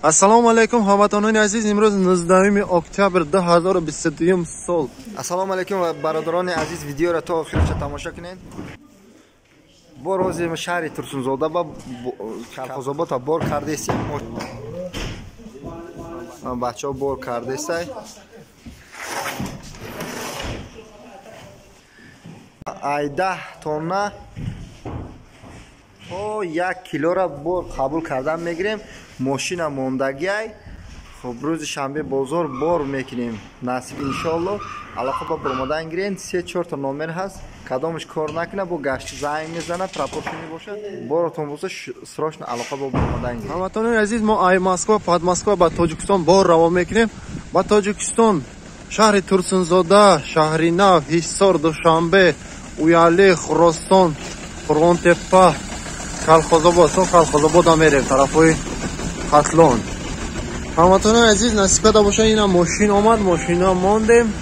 Ассалому алайкум ҳамватанони азиз, имрӯз 19 октябр 2022 сол. Ассалому алайкум ва бародарони азиз, видеоро то охирша тамошо кунед. Бо рӯзи шаҳри Турсунзода ба Колхозободта бор кардесем. Бачаҳо бор кардесай. Ай 10 тонна то 1 килора бор қабул кардан мегирем. Мошина мондагиай. Хуб, рӯзи шанбе бозор бор мекунем. Насиб иншоалло. Алоқа ба баромадан гирен. 3-4 та номер ҳаст. Кадомаш кор накуна, бо гашт занг мезана, пропорсия мебошад. Боротон боса срочно алоқа ба баромадан гирен. Ҳамватанони азиз, мо ай Москва, Подмосква ба Тоҷикистон бор равон мекунем. Ба Тоҷикистон шаҳри Турсунзода, шаҳри Нав, Ҳисор, Душанбе, Уяли, Хуросон, Қурғонтеппа, Колхозобод, то Колхозободам мерем тарафҳои Хатлон. Ҳамватанони азиз, насиб карда бошад, ина мошин омад, мошина мондем.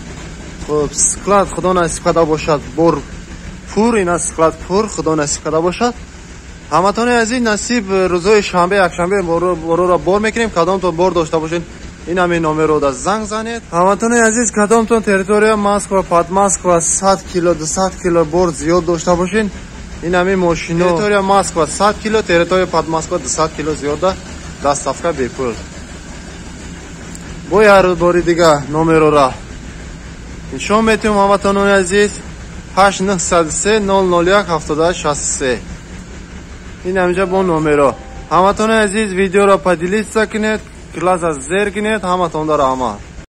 Хуб, склад худо насиб карда бошад, бор пур, ина склад пур, худо насиб карда бошад. Ҳамватанони азиз, насиб рӯзҳои шанбе, якшанбе борро бор мекунем. Кадомтон бор дошта бошед, ин ҳамин номерро да занг занед. Ҳамватанони азиз, кадомтон территория Москва, Подмосква 100 кило, 200 кило бор зиёд дошта бошед, ин ҳамин мошино территория Москва 100 кило, территория Подмосква 200 кило зиёда, доставка бепул. Бо як бори дига номерора нишон метиҳем ҳамватанони азиз: 8903 001 78 63. Ин ҳаминҷа бо номеро. Ҳамватанони азиз, видеоро поделиться кунед, класс зер кунед. Ҳаматонда раҳмат.